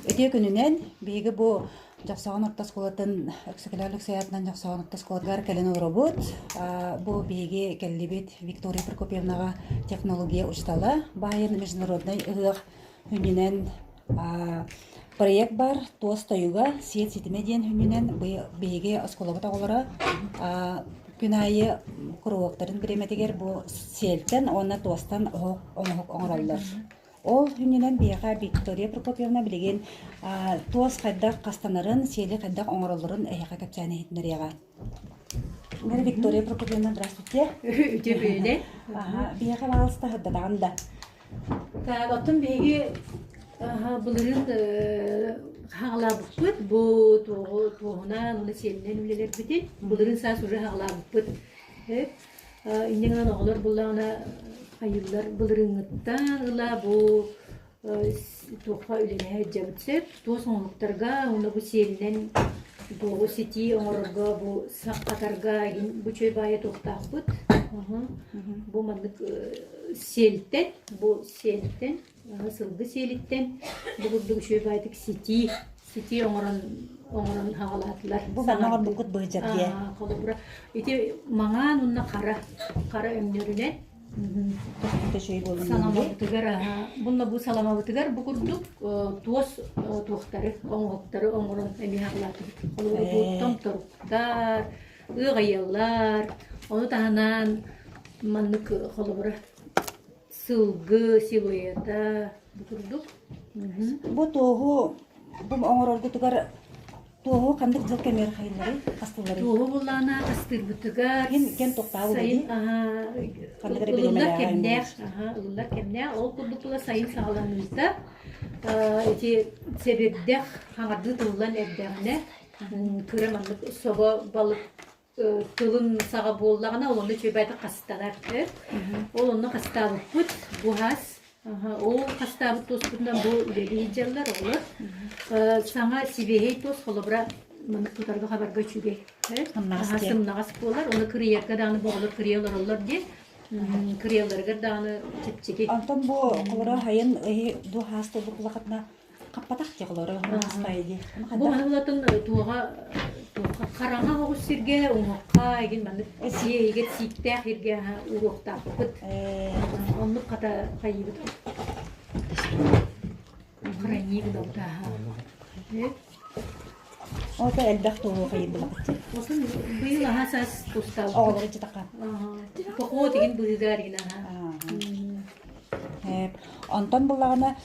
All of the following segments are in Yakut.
Үтүө күнүнэн биһиги бу Дьохсоҕон орто оскуолатын Өксөкүлээх Өлөксөй аатынан Дьохсоҕон орто оскуолатыгар кэлэн олоробут. Бу биһиги кэллибит Виктория Прокопьевнаҕа технология учуутала баайын международнай ыһыах хүнүнэн проект бар туос тойуга сиэт ситимэ диэн хүнүнэн биһиги оскуолабыт оҕолоро күн аайы куруһуоктарын бириэмэтигэр бу сиэлтэн уонна туостан оһох оҥоһук оҥороллор. Ол күнүнэн биһиэхэ Виктория Прокопьевна билигин туос хайдах хастанарын, сиэли хайдах оҥороллорун эһиэхэ кэпсээн иһитиннэриэҕэ. Виктория Прокопьевна, здравствуйте. Үтүө күнүнэн. Биһиэхэ баҕалыста сырдатаҕын да. Так, оттон биһиги былырыын хаҕалаабыппыт бу туоһунан уонна сиэлинэн үлэлэрбитин былырыын саас уже хаҕалаабыппыт. Инньэ гынан оҕолор буллаҕына хайыыллар былырыыҥҥыттан ыла бу туохха үлэлэһэ сылдьабыт сөп. Туос оҥоһуктарга уонна бу сиэлинэн туоҕу ситии оҥорорго бу саххатарга иһин бу үчүгэй баайы туохтаахпыт. Бу маннык сиэлтэн, бу сиэлтэн, сылгы сиэлиттэн бу курдук үчүгэй баайдык ситии ситии оҥорон оҥорон хаҕалаатылар. Бу манна оҥорбуккут быһыдьар диэ. Холобура, ити маҥаан уонна хара хара өҥнөрүнэн саламабытыгар бунна бу саламабытыгар бу курдук туос туохтары оҥоһуктары оҥорон эмиэ хаҕалаатыбыт. Холобура, бу томторуктар, ыаҕайалар, ону таһынан маннык холобура сылгы силуэта бу курдук. Бу туоһу бу оҥороргутугар туоһу ханнык дьыл кэмигэр хайылларый, хастыылларый? Туоһу буллаана хастыырбытыгар Ким кэм тохтаабы сайын Ханнык эрэ ылыллар бириэмэлээх кэмнээх, ылыллар кэмнээх. Ол курдук була сайын саҕаланыыта ити сэбирдэх хаҥардыы тыллан эрдэҕинэ кыра маннык собо балык тылын саҕа буоллаҕына, ол онно үчүгэйдик хастанар. Ол онно хастаабыппыт буһаас. Ол хастаабыт туоспутунан бу үлэлии сылдьаллар оҕолор. Саҥа сибиэһэй туос холобура маннык тутарга хабарга үчүгэй. Сымнаҕас буолар. Ону кырыйарга даҕаны бу оҕолор кырыйа олороллор диэн. Кырыйалларыгар даҕаны чэпчэки. Онтон бу холобура хайын дуһаас туолбут улахатына Хаппатах дии холоро дии. Бу маны булатын туоҕа хараҥа оҕус сиргэ уҥуохха игин маннык сиэйигэр сииктээх иргэ уруохтаахпыт. Оннук хата хайыыбыт. Храним да Ото элбэх туоһу хайыыбылабыт. Осын быйыл аһа саас тустаабыт. Оҕолору дьатака. Поход игин быыгар игин аха. Онтон буллаҕына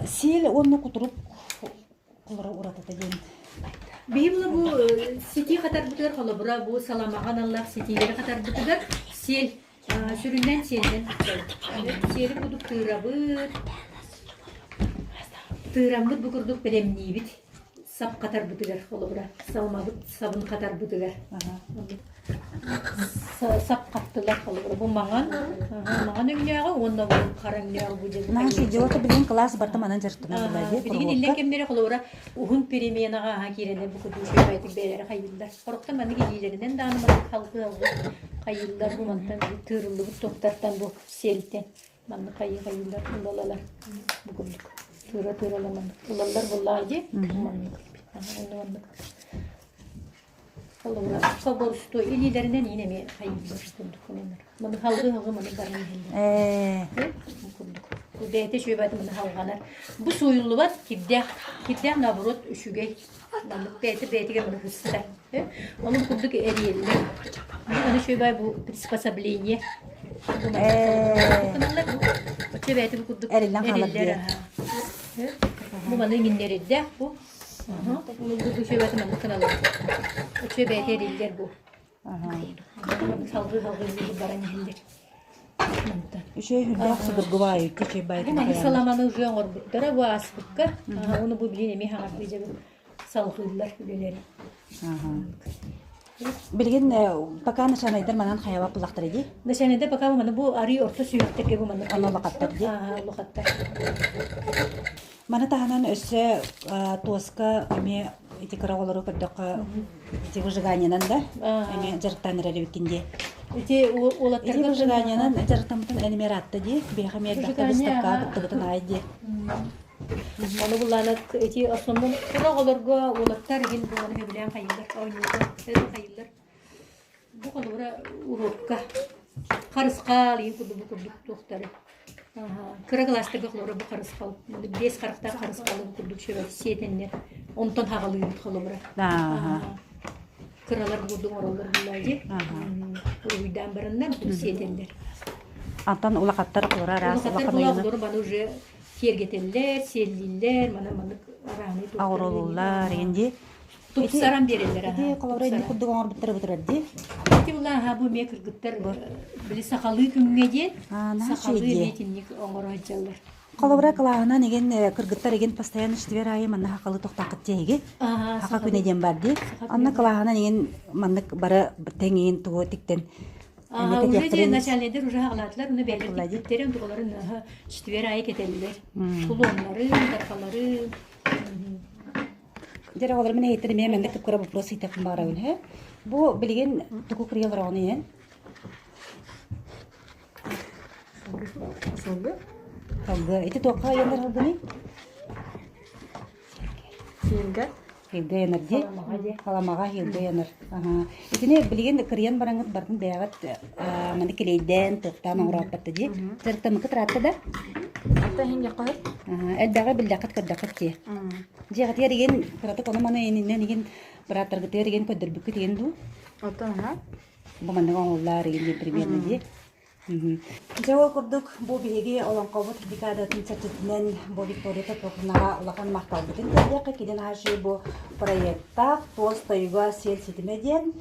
Сиэл уонна кутурук холоро уратыта диэн. Биһи бу ситии хатарбытыгар холобура бу саламаҕа аналлаах ситиилэри хатарбытыгар сиэл сүрүннээн сиэлинэн туттабыт. Сиэли курдук тыырабыт, тыыраммыт бу курдук бэлэмниибит сап хатарбытыгар холобура саламабыт сабын хатарбытыгар. Сап хаттылар холобура бу маҥан маҥан өҥнөөҕү уонна бу хара өҥнөөҕү бу дьыл Наша идиота билигин кылаас барда манан дьарыктанар буолла дии билигин иллэҥ кэмнэрэ холобура уһун переменаҕа аһа киирэннэр бу курдук үчүгэйдик бэйэлэрэ хайыыллар сорохтор маннык илиилэринэн даҕаны маннык халҕыы алҕыы хайыыллар бу мантан тыырыллыбыт туохтартан бу сиэлтэн маннык хайыы хайыыллар ылалалар бу курдук тыыра тыырала маннык ылаллар буоллаҕа дии маннык маннык Холобура, соборустуой илиилэринэн иин эмиэ хайыыллар курдук ылынар. Маны халгы-халгы маны баран иһэллэр. Ээ. Бу курдук. Бу бэйэтэ үчүгэй баҕайы маны халҕанар. Бу сууйуллубат кирдээх, кирдээх наоборот үчүгэй. Маннык бэйэтэ бэйэтигэр маны сыстар. Ону бу курдук эрийэллэр. Аны үчүгэй баҕайы бу приспособление. Ээ. Оччо бэйэтэ бу курдук Эриллэн хаалар эриллэр. диye. Бу маны иҥиннэрэрдээх бу. Үчүгэй бэйэтэ эриллэр бу. Салгыы-салгыы баран иһиллэр. Үчүгэй үрдээх судургу баайы, үчүгэй баайы. Бу маны саламаны уже оҥорбуттара бу ааспыкка. Ону бу билин эмиэ хаҥардыы дьэ салҕыыллар үлэлэри. Билигин пока начальнайдар манан хайабап буллахтар дии. Начальнайдар пока маны бу арыы орто сүһүөхтэргэ бу маны Аны улахаттар дии. Улахаттар. Маны таһынан өссө туоска эмиэ ити кыра оҕолору көрдөххө ити выжиганиенан да эмиэ дьарыктаан эрэр эбиккин дии. Ити уолаттарга Ити выжиганиенан дьарыктаммытын эн эмиэ ыраатта дии. Биһиэхэ эмиэ элбэхтэ выставкаҕа кыттыбытын аай дии. Ону буллаана ити основном кыра оҕолорго уолаттар игин буолан сөбүлээн хайыыллар, оонньууллар, хайыыллар. Бу холобура уруокка харысхал игин курдук бу курдук туохтары. Кыра кылаастарга холобура бу харысхал, биэс харахтаах харысхалы бу курдук сүбэ сиэтэннэр онтон хаҕалыыбыт холобура. Кыралар курдук оҥороллор буллаадьы. Уруһуйдаан бараннар бу сиэтэллэр. Антон улахаттар холобура араас Улахаттар була олору баны уже киэргэтэллэр, сиэллииллэр, маны маннык арааны Оҕуруллар инди. Тупсаран биэрэллэр. Ити холобура инди курдук оҥорбуттара бутурар ди. Ити булааха бу эмиэ кыргыттар били сахалыы күҥҥэ диэн сахалыы эмиэ итинник оҥоро сылдьаллар. Холобура кылааһынан игин кыргыттар игин постоянно четвер аайы манна хахалы тохтааххыт диэги. Хаха күнэ диэн бар ди. Анна кылааһынан игин маннык бары тэҥиин тугу тиктен Уже де начальниктар уже хаҕалаатылар, уну бэлэр тикпиттэрин тугаларын четвер аайы кэтэллэр. Кулоннары, дархалары. Дьэ, оҕолор мин эһиттэн эмиэ маннык кыра вопрос ыйытыахпын баҕарабын һэ. Бу билигин тугу кырыйалар оҕону иһэн? Сылгы. Сылгы. Ити туохха ыйанар сылгыный? Сиилгэ. Сиилгэ ыйанар дии. Халамаҕа сиилгэ ыйанар. Аха. Итини билигин кырыйан бараҥҥыт бартын бэйэҕит маны килиэйдээн, тыахтаан оҥорооппат дии. Дьарыктаммыккыт ыраатта да? Ата иһин яққаһыт. Элбэҕи биллэххит көрдөххүт дии. Дьиэҕитигэр игин кыратык ону-маны иннинэн игин бырааттаргытыгар игин көрдөрбүккүт игин дуу? Оттон аха. Бу маннык оҥоһуллар игин диэн примерно дии. Дьэ ол курдук бу биһиги олоҥхобут декадатын чэрчитинэн бу Виктория Петровнаҕа улахан махталбытын тиэрдиэххэ кини наһаа бу проектаах туос тойуга сиэл ситимэ диэн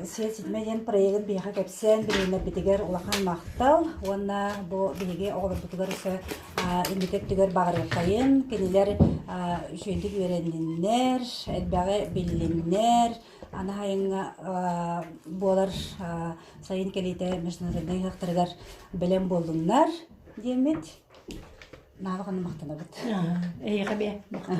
сиэл ситимэ диэн проегын биһиэхэ кэпсээн билиһиннэрбитигэр улахан махтал уонна бу биһиги оҕолорбутугар өссө инники өттүгэр баҕарыаххайын кинилэр үчүгэйдик үөрэнниннэр элбэҕи биллиннэр аны сайыҥҥа буолар сайын кэлиитэ международнай ыһыахтарыгар бэлэм буоллуннар диэммит наһаа махтанабыт. Эйиэхэ бээ махтал.